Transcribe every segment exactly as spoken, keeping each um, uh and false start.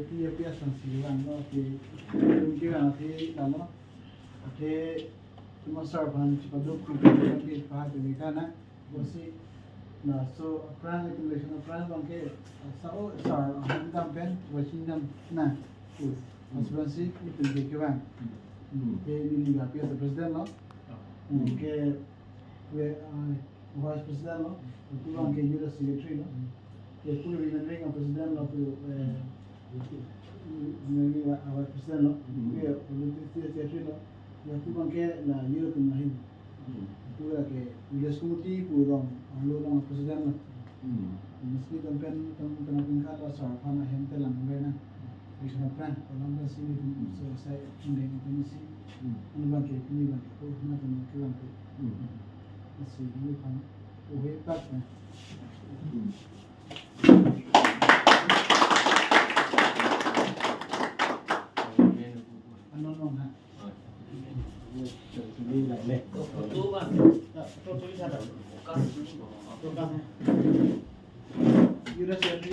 Iya pia sang si lang lo, ke, ke lang si lang lo. Ke, cuma sar aphan cepat duk, ke, ke, ke, pahar ke, ke, kana. Bosi, laso aphrang, election aphrang abang ke, sa o, sar, aham dam pen, bosi dam, na, tu. Mas bersi, itu ke, ke bang. Hmm. Ke, ini nggak pia president lo. Hmm, ke, ke, ah, Vice President lo, pu abang ke Youth Secretary lo. Ke pu Women Wing a President lo, pu, eh, Women Wing a Vice President lo, ke Youth Secretary lo. Ya pu abang ke la Youth atum ahin. Pu la ke Village Committee pu rong, arlo rong a President lo. Mesti tam pen, tam, tam pen kata sar aphan ahem telang bai na. Action aphrang, kolam pen sini tum, so sai, undeng tum si. Anu abang ke, pini abang ke, ko, na tum ke lang ke. Asi, ini pang, oh, hebat na. Ano nong ha? Yura siya ni.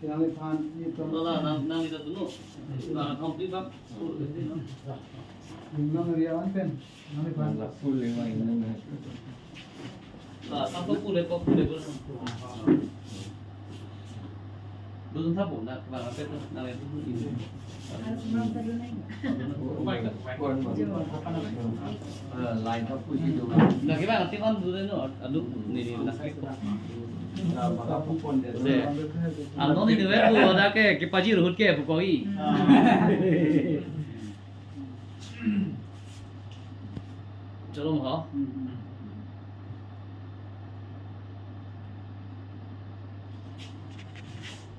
Kinang iphan, ni tum. Wala, nang, nang ita tunu. Nang thom di bang. Nang area one pen. Nang iphan. Nang la full le mai nang na. Ba, tang ko pule, ko pule, ko. Dun tha bo na, ba, na pet na, na le dun ini. Line ta puji do. Na ke ba, ti on dun no, adu, ni, ni, na. Se. Ano ni ni we ko da ke, ke pajir hut ke, bu koi. Chalo mo.